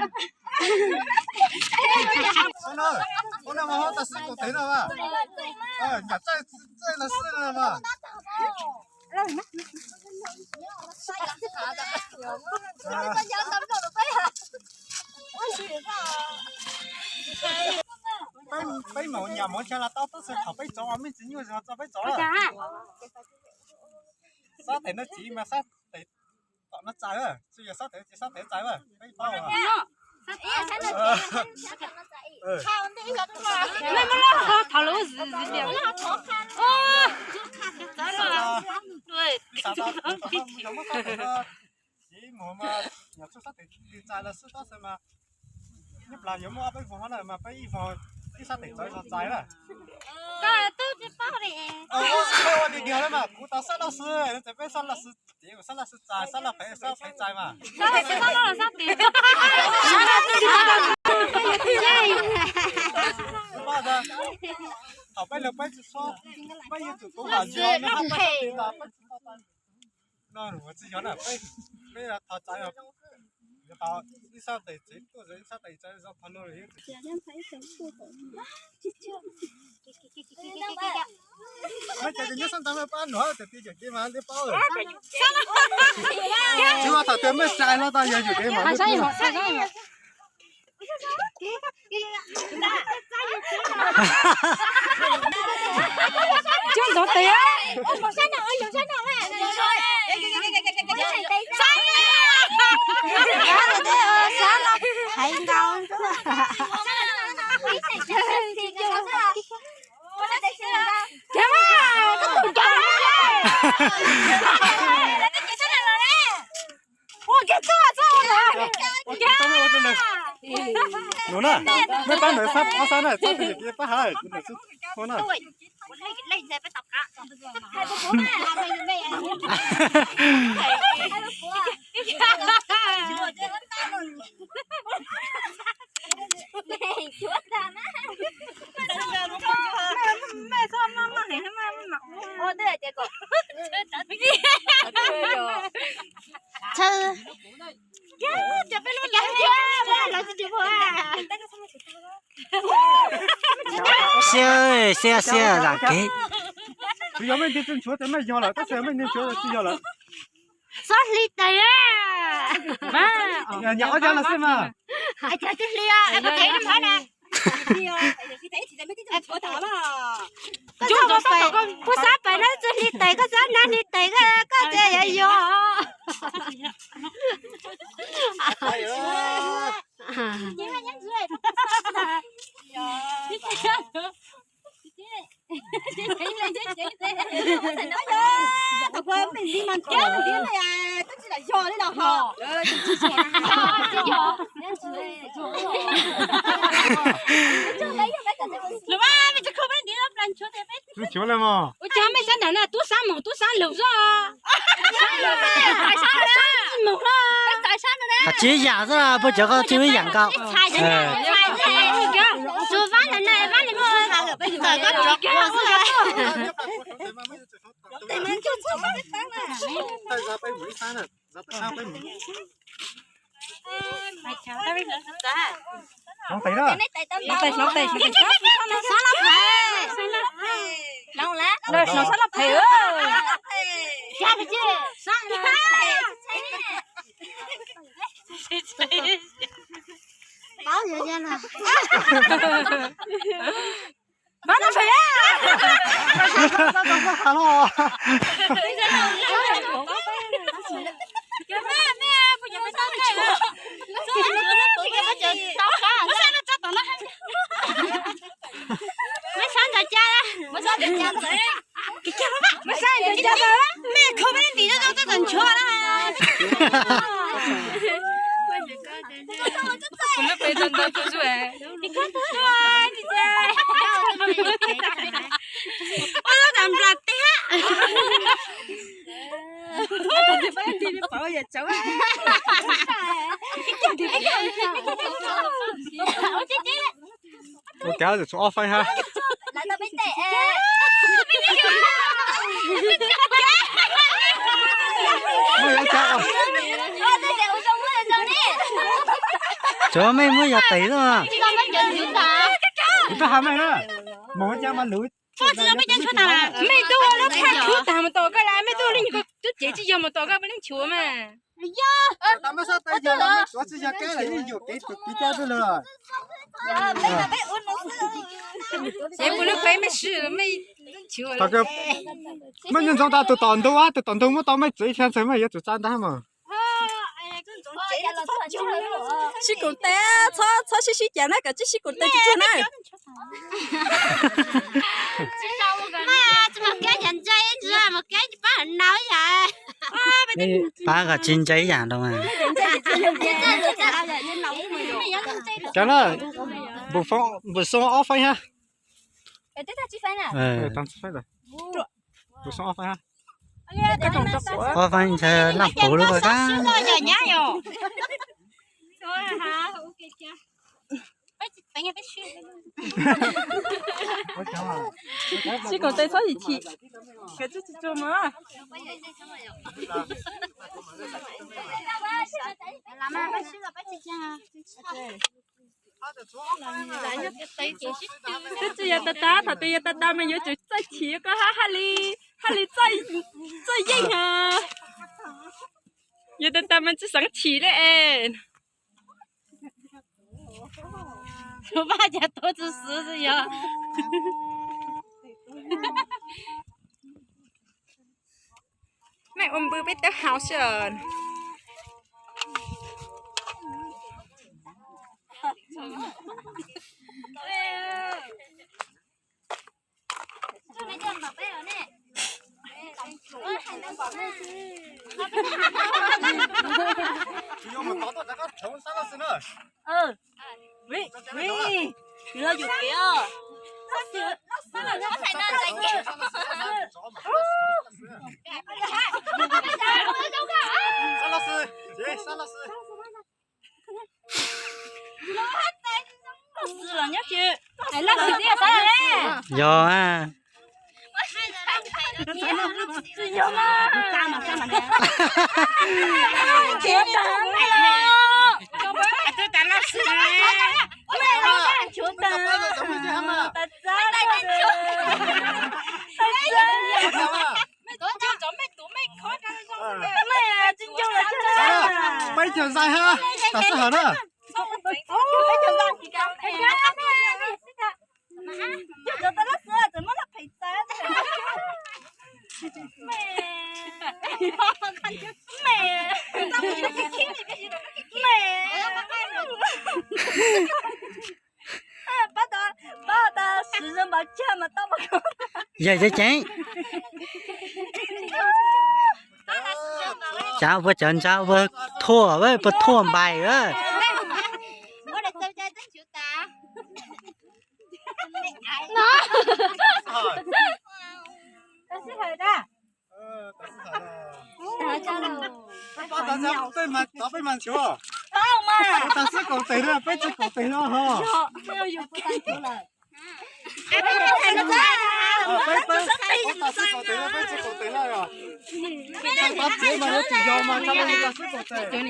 Ub, ub, no mas hauv tag sib kaum tev no mas. Nyam txaij txaij no xwb no mas. Peb, peb mam nyam mov tshaj los tau, tab sis thaum peb tsov ua me ntsis nyuaj zog txog peb tsov. Sab tes no txiv mas sab tes tom no txais, tsis yog sab tes txiv sab tes txais, peb paub. Txiv mus mas nyam tsuj sab tes txiv txais los xwb tab sis mas ib plag yuav muaj ob peb vog na mas peb ib vog ib sab tes txawv zog txais na. Koj twb tsis paub li. Ua tiag tiag na mas kuv tau sab laj xwb, peb sab laj xwb, txiv sab laj xwb txais, sab laj phem sab phem txais mas. Thaum peb los peb tsis txhob, peb yuav tsum tau lam zog, peb tsis tau txais. No tsis yog na, peb thov txais, ib sab tes txiv tuaj ib sab tes txais zog qhov no. Mej cov nyob sab ntawd mej pab nrog tias tias yawm kev mas li paub. Tsis ua thaum tias mej txais los tau yog yawm kev mas li paub. Coj ntxov tes. Sab laj hais nkaus. Ua kiag tuaj txog. Nus na, mej pab ntawd sab ob sab na, txhob pab has na. Siab, siab, siab zam kev. Tsis yog mej ntiag tsis nchuav tias mej yog lawm, tab sis mej ntiag nchuav tsis yog lawm. Xob hli tes. Nyam ob cov los xwb mas. Hais tias tsis hli os, es koj thev li mov na. Koj txhob pais, kuv xav pais na, tsis hli tes, koj xav na hli tes, koj ces yog yog. Tsis nchuav li mog. Ua cas mej sab nram na tub sab moog tub sab lug xwb. Qhov tsis yam xwb, puas cov koj tsis yam nkaus. Tsuas vab lawm na, vab li muaj. Hloov tes na. Hloov tes, hloov tes. Hloov sab laj phem. Paub yog yog no. Paub no phem. Mej sab ntawd cas, mej sab ntawd cas, mej kho mej ntim rau tau tau nchuav na. Kuv lub pes tau ntau tau zuj. Ua lub tas nplas teb. Ua cas tshuav ob feeb hab. Muaj ib cab os. Tsuav mej muab yog tes xwb. Kuv twb has mej na, mus cas mas luv. Mej twb ua lub phaj khwv tag mus tom koj lawm, mej twb ua li nyuag tub cev tsis yog mus tom koj peb leej chuav mas. Tsuav tsis yog kev lawm, yeej yuam kev tus piv cab xwb lawm. Ces mus lub peb mej sib mej chuav. Mej nco ntsoov tas tus tom ntug, tus tom ntug muab tau mej txiv ib txhia ntxawg mej yuav tsum tsa ntag mas. Sib koom tes, txhob sib sib cav na, kom tsis sib koom tes tsis tsuag na. Pab kom tsis ntse ib yam nrau mas. Cov na, npum xoo ob feeb hab. Npum xoo ob feeb hab. Ob feeb ntshe noj puv lub ko kab. Sib koom tes txhob yim chim. Twb tsis yog tag tag, thaum twg yog tag tag mas yuav tsum txawj chim koj hab, haj li, haj li txawj yeej os. Yog tag tag mas tsis xav chim li es. Tus vaj cas tuav tsis xwb xwb yog. Mej ua npw peb twb haus xwb os. Yog. Peb caug zais hab, tam sij hawm na. Yog ceev ceev. Cav ua cov ntsa ua thuaj, puas thuaj npais. Peb mas nchuav, tas xwb koom tes na, peb tsis koom tes no ho. Peb, peb, tas xwb koom tes na, peb tsis koom tes na yog. Pab txiav mas yuav tsum yog mas tas xwb koom tes.